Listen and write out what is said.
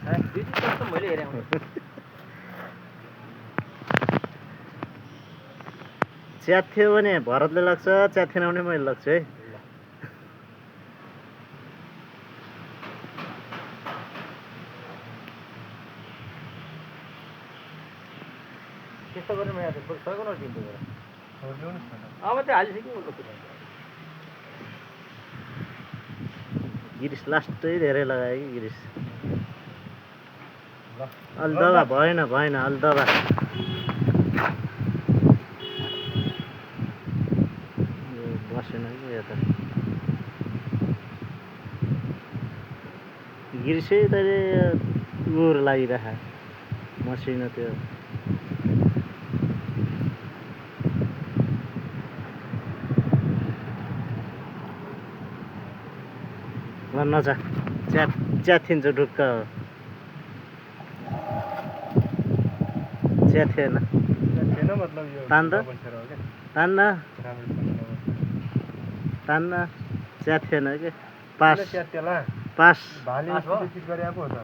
मैले हेरेँ च्याथ्यो भने भरतले लाग्छ, च्याथेन भने मैले लाग्छु है। त्यस्तो गरेर म यहाँ सबै न दिन्छु गएर अब त्यो हालिसक्यो गिरिस लास्टै धेरै लगायो कि गिरिस। अलि दबा भएन अलि दबा। बसेन कि यो त गिरिसै त गुर लागिरह मसिनो त्यो नचा च्याथिन्छ ढुक्क च्याथेन मतलब यो तान्न च्याथेन कि पास